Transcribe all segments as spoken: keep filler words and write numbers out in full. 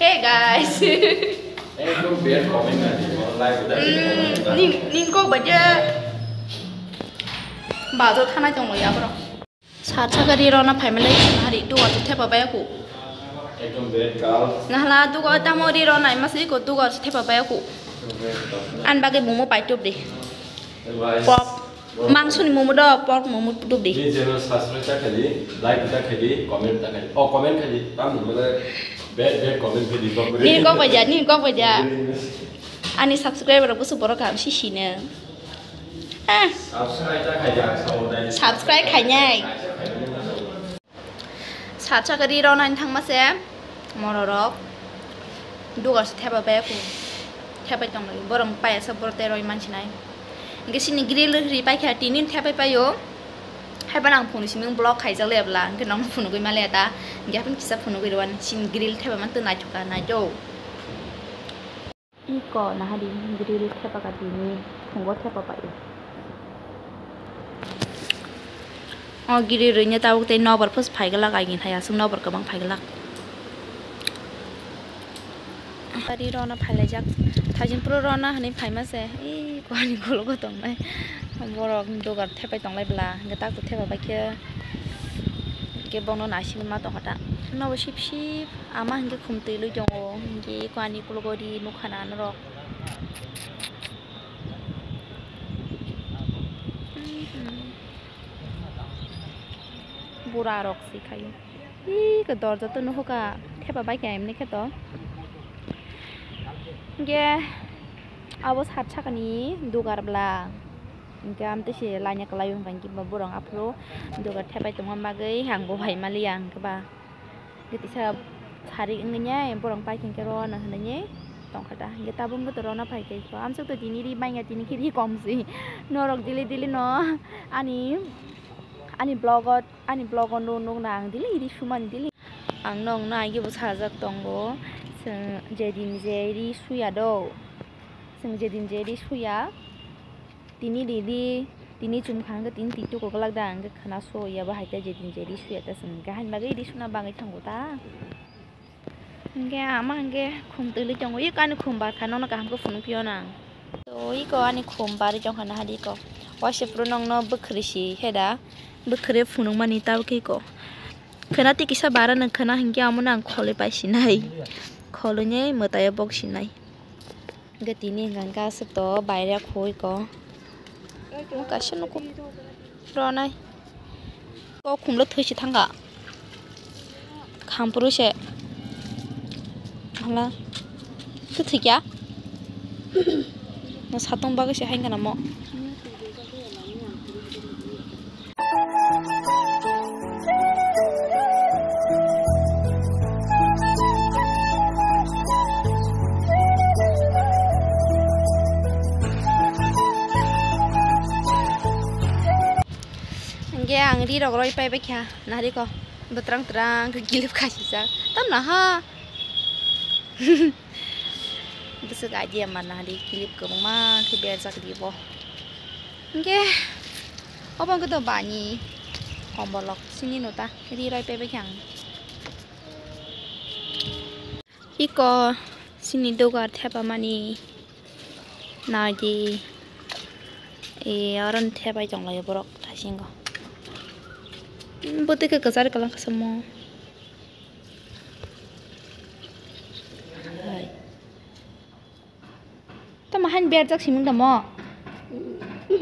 Hey guys. Ekdom bad comment na di, mo live da. Hmm, ning, ning kok baje. Bajo thanai tong ya bro. Sat sakari rona phaimale hari dugar se thepa baya ku. Ekdom bad girl. Nahala dugar tamo ri rona imase ko dugar se thepa baya ku. Ekdom bad girl. An bage momo paitup de. Hey guys. Pop. Mangsoni momo do, pork momo dubdi. Ni channel subscribe ta khaidi, like ta khaidi, comment ta khaidi. Oh, comment khaidi. Tam mole bad bad comment khaidi. Ni kok baja, ni kok baja. Ani subscriber rok busu borok kam si sine. Ah. Subscribe ta khaidi, ang sao dai. Subscribe khainai. Sat sakari rok nani thangma se mororok dugar se theba bai ku thebai tong lai borok paya se borok tei roi mansinai. Hingke sini grill ri pai kha tini thebai paio. Hai bana ang phunuk simi vlog khaijak le bla hingke nong phunugui male ta hingke aphun kisa phunugui rwan sini grill theba man tu naithok ka naithok. Iko nahadi grill thepa ka tini phungo thepa pai. O grill rwino tabuk tei nobar phus phaiglak aini hai aswk nobar kwbang phaiglak. Gari rona phailaijak thaiching pro rona hwnwi phaima se ei kwani gologo tongnai borok dogar thepai tonglai bla hwnkhe tak to thepa bai khe hwnkhe bono naisingwi ma tongkha ta nobo sip sip. Ama hwnkhe khumtwi lwi tongo, hwnkhe eko ani ukologo ri nukha na norok. Bura rok se khaio. Eko dorja to nuhuka, thepa bai kha emni khe to. Hwnkhe abo sat sakani dugar bla. Hwnkhe amtwi se laina kwlai wngkha, hwnkhe borok aphuru dugar thepai tongma bagwi ang bo bai maliya hwnkhe ba. Hwnkhe tisa sari wngwi nai borok pai khe rw na hinwi tongkha ta. Hwnkhe tabuk wngkha to rw na phai khe amsuk to tini ri bangya tini khe ri kom si. Norok daily daily no ani ani vlog o ani vlog o nuk nuk na ang daily ri sumani daily. Ang nokno agi bo sajak tongo chwng jedin je ri suya do chwng jedin je ri suya. Tini riri, tini chum kha hwnkhe tini twi tuku glak da hwnkhe khwna so ya bo hai ta je din je ri suya ta chwng hwnkhe haini bagwi ri suna bagwi thango ta. Hwnkhe ama hwnkhe khum twilwi tongo, eko ani khum bar kha nokno kaham khe phunuk phio nang. To eko ani khum barwi tong kha nahadi eko. Waisa phuru nokno bwkhwrwi si he da, bwkhwrwi phunuk mani tabuk eko. Khwna tei kisa bara nang khwna hwnkhe amo nang kholwi pai sinai. Kholwi nai mwtai o bok sinai. Hwnkhe tini hwnkha hwnkhe aswk to baire khoi ko. Kaisa nuko ronai. O khumlo thwi se thangkha. Khampuru se. Hala. Twi thwikya. Na satung bagwi se haino namo. Hingke ang ri rok roi pai bai kha nari ko bwtrang twrang khe kilip khasijak tamna ha. Bwswk idea ma nari kilip kwbangma khe berjak ribo. Hingke obo wngkhe to bani kombolok sini no ta ri roi pebekhe ang. Iko sini dogar thepamani naidi, e, oro ni thepai tonglaio borok thaisingo. Bwtwi khe kwchar kwlang khe samo. Hai. Tamo hain berjak simung tamo.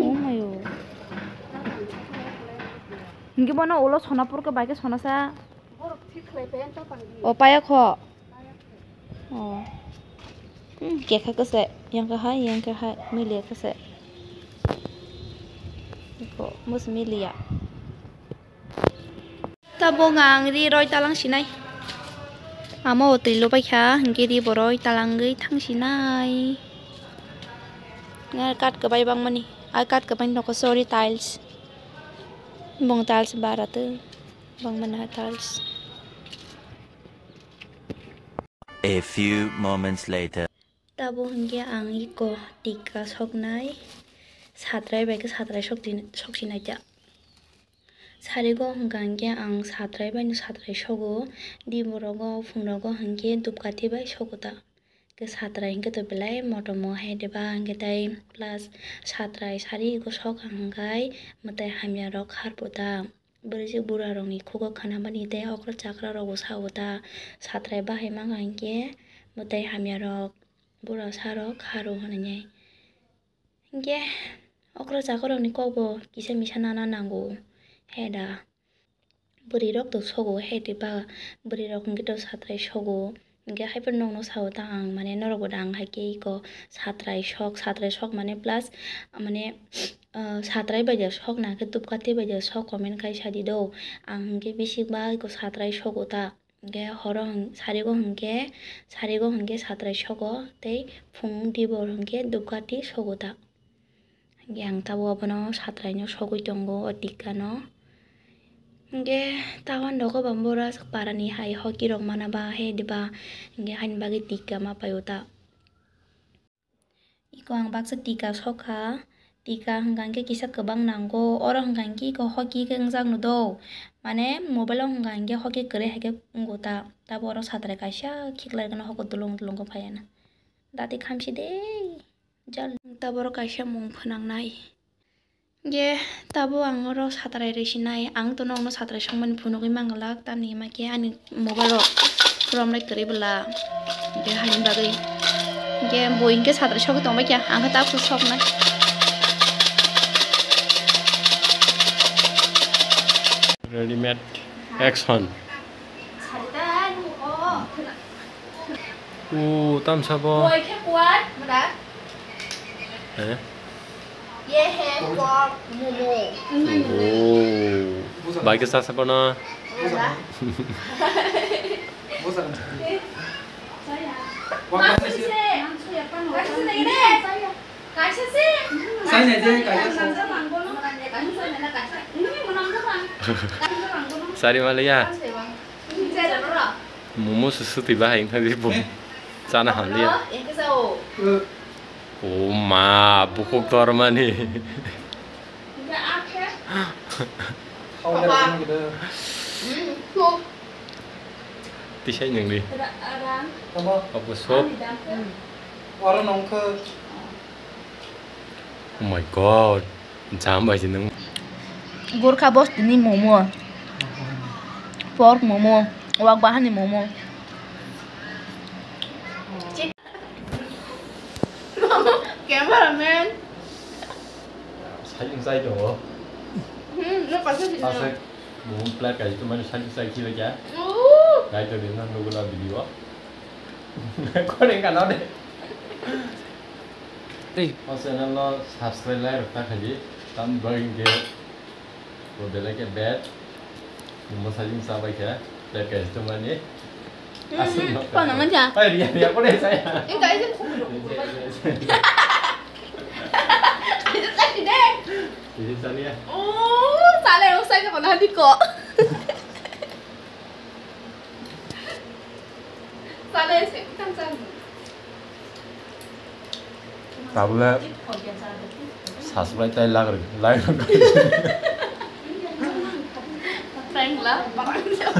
Oh mayo. Hingke bono ulo sona purke bai ke sona sa. O paya kho. O. Hmm, kekha kese, yang kahai, yang kahai, milia kese. Ko mus milia. Tabuk ang ri roi talang sinai. Amo o twi lupaikha, hingke ri bo roi talangwi thang sinai. Nga kat kwbai bangmani, ai kat kwbai nokho sori tiles. Bong tiles bara tw, bangmani hai tiles. A few moments later. Tabuk hingke ang iko tika soknai, satrai bai khe satrai sok sinai ta. Sarigo hwnkha hinkhe ang satrai baino satrai sogo, diborogo phungrogo hinkhe dupkati bai sogo ta. Hinkhe satrai hinkhe to belai motomo hai diba hinkhe tei plus satrai sari ego sok ang hinkhe mwtai hamya rok kharbo ta. Bwrwi se bura rokni khugo khwnamani tei okra chakra rokbo sao ta. Satrai bahai mangkha hinkhe mwtai hamya rok bura sa rok kharo hinwi. Hinkhe okra chakorokni kokbo kisa misa nana nango he da. Bwrwirok to sogo he twi ba bwrwirok hinkhe to satrai sogo. Hinkhe haiphano nokno sao ta ang, mane norokbo da ang haikhe eko satrai sok, satrai sok mane plus mane, ah, satrai bai da sok na khe dupkati bai da sok comment khai sadi do. Ang hinkhe bisi ba eko satrai sogo ta. Hinkhe horo hwn-, sarigo hinkhe, sarigo hinkhe satrai sogo tei phung dibor hinkhe dupkati sogo ta. Hinkhe ang tabuk abono satraino sogwi tongo o tikano. Hinkhe tabuk ang dogo bambora parani hai hoki rok mana ba he diba hinkhe haini bagwi tika ma paio ta. Iko ang baksa tika sokha, tika hwnkha hinkhe kisa kwbang nango, oro hwnkha hinkhe iko hoki khe wngjak no do, mane mobile o hwnkha hinkhe hoki kwrwi hai khe wngo ta, tabuk oro satrai kaisa khiklai gana hoko dulung dulung khe phaiya na, dati khamsi de. Jal, taboro kaisa mung phwnangnai. Hinkhe tabuk ang oro satrai risinai, ang to nokno satrai sokmani phunugwi manglak, tamni hima khe ani mobile rok romlai kwrwi bwla. Hinkhe haini bagwi. Hinkhe bo hinkhe satrai sogwi tongbai kha, ang khe tabuk soknai. Readymade action. O, tamsa bo. Moi khe kuat, mada. Eh? Ye he pork momo. O. Bai khe sa sa bono. Mada. Wa kasi se. Kasi se ne. Kaisa se. Sai nai je, kaisa se. Sari maliya. Momo susu twi bahai wngkha di bo. Chana hamliya. O ma, bukhuk tormani. Tisai nungdi. Obo sop. Oro nongkhe. Oh my God. Jam bai se nung. Gorkha bostini momo. Pork momo. Wak bahani momo. Cameraman. Sai sai tongo. Hmm, no pasa sih. Asik. Bo plate kaisa tongmani side side khe kya? Ooh. Nai to din nang nugula video. Kore ka no de. Ei. O channel no subscribe lai rok ta khaji. Tam bagwi ke bo belai ke bet. Mo sajing sa bai khe plate kaisa tongmani. Asik no. Kono ngan ja. Ai, riya, riya, kore saya. Ini kaisa. Kaisa saya de. Kaisa saya. Oh, sale, oh, saya kono hadi ko. Sale, se, kan sale. Tabule subscribe tai lag ri, lag ri. Prank la, parang jauh.